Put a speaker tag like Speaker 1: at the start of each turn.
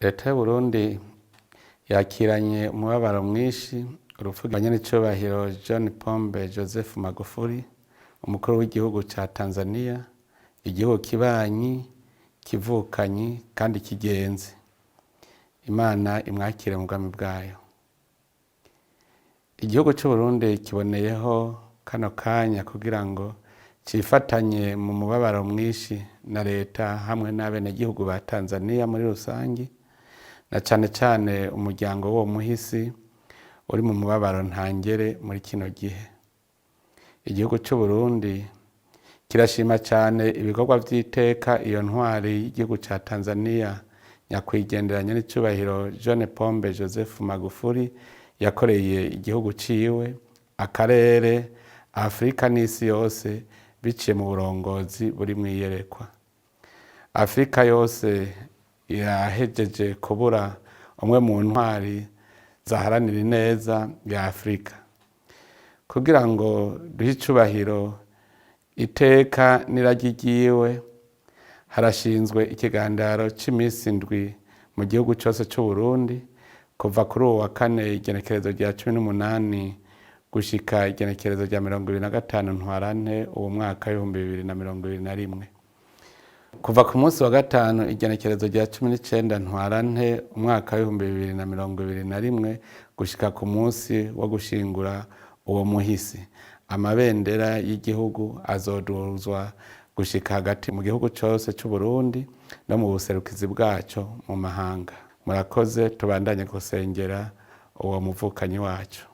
Speaker 1: Leta y'Uburundi yakiranye umubabaro mwinshi urupfu rwa nyenicubahiro John Pombe Joseph Magufuli, umukuru w'igihugu ca Tanzania, igihugu kibanyi, kivukanyi kandi kigenzi. Imana imwakire mu bwami bwayo. Igihugu c'Uburundi kiboneyeho kano kanya kugira ngo cifatanye mu mubabaro mwinshi na leta hamwe n'abenegihugu ba Tanzania muri rusangi, na cane cane umuryango w'uwo muhisi uri mu mubabaro ntangere muri kino gihe. Igihugu c'Uburundi kirashima cane ibikorwa vy'iteka iyo ntwari y'igihugu ca Tanzania, nyakwigendera nyenicubahiro John Pombe Joseph Magufuli, yakoreye igihugu ciwe, akarere, Afurika n'isi yose biciye mu burongozi buri mw'iyerekwa. Afurika yose irahejeje kubura umwe mu ntwari zaharanira ineza ya Afurika. Kugira ngo duhe icubahiro iteka n'iragi ryiwe, harashinzwe ikigandaro c'imisi 7 mu gihugu cose c'Uburundi kuva kuri uwu wa kane igenekerezo rya 18 gushika igenekerezo rya 25 Ntwarante uwu mwaka w'2021. Kuva ku munsi wa gatanu igenekerezo rya 19 Ntwarante umwaka w'2021 gushika ku munsi wo gushingura uwo muhisi, amabendera y'igihugu azoduzwa gushika hagati mu gihugu cose c'Uburundi no mu buserukizi bwaco mu mahanga. Murakoze, tubandanye gusengera uwo muvukanyi wacu.